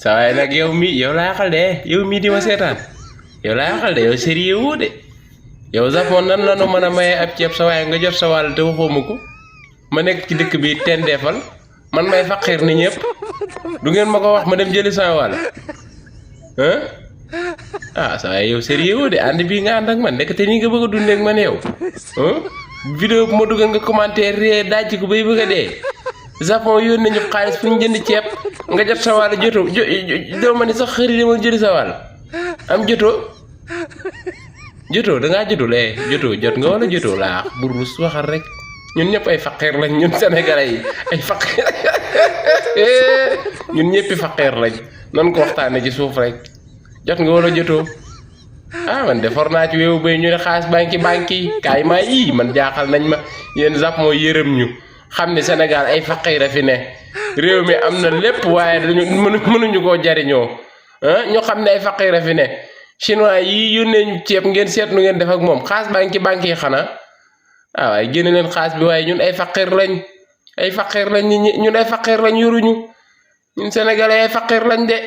sa waay nag yow laa yaxal de yow mii di ma seetaan yow laa yaxal de yow sérieux wu de yow Japon nan la nu mën a maye ab ceeb sa waay nga jot sa wàll te waxoo ma ko ma nekk ci dëkk bi tendeefal man may faqiir ni ñëpp du ngeen ma ko wax ma dem jëli sa wàll ah sa waay yow sérieux wu de ànd bii nga ànd ak man nekk te nii nga bëgg a dundee ak man yow vidéo bu ma dugal nga commentaire ree dajji ko bay bëgg a dee Japon yónnee ñu xaalis fu ñu jënd ceeb nga jot sa wàll jotoo doo ma ni sax xëri demal jëli sa wàll am jotoo dangaa jotul jot nga wala jotoo laa bu rus waxal rek ñun ñëpp ay faqiir lañ ñun sénégalais yi ay faqiir ñun ñëppi faqiir lañ nan ko waxtaane ci suuf rek jot nga wala jotoo man de for naa ci weewu bay ñu ne xaalis banki kaay maa yii man jaaxal nañ ma yéen Japon yërëm ñu xam ne Sénégal ay faqiir a fi ne réew mi am na lépp waaye dañu mënuñu koo jariñoo ñu xam ne ay faqiir a fi ne chinois yi yónnee ñu ceeb ngeen seet nu ngeen def ak moom xaalis banki yi xanaa waaye génne leen xaalis bi waaye ñun ay faqiir lañ ñun ay faqiir lañ yoruñu ñun sénégalais ay faqiir lañ de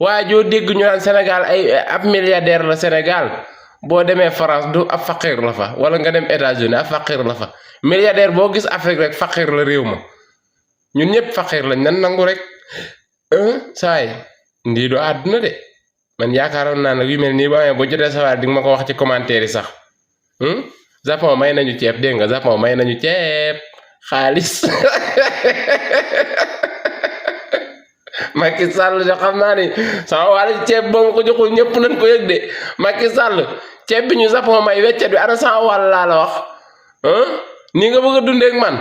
waaye joo dégg ñu naan Sénégal ay ab milliardaire la Sénégal boo demee France du ab faqiir la fa wala nga dem États-Unis ab faqiir la fa milliardaire boo gis Afrique rek faqiir la réew ma ñun ñëpp faqiir lañ nan nangu rek saay ndii du àdduna de man yaakaaroon naa nag yu mel nii ba amee boo jotee sa waay di nga ma ko wax ci commentaire yi sax Japon may nañu ceeb dégg nga Japon may nañu ceeb xaalis Macky Sall de xam naa ni sama wàll ceeb boo nga ko joxul ñëpp nañ ko yëg de Macky Sall ceeb bi ñu Japon may weccet bi ana sama wàll laa la wax nii nga bëgg a dundee ak man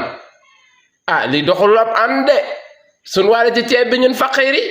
li doxul ab ànd de suñ wàll ci ceeb bi ñun faqiir yi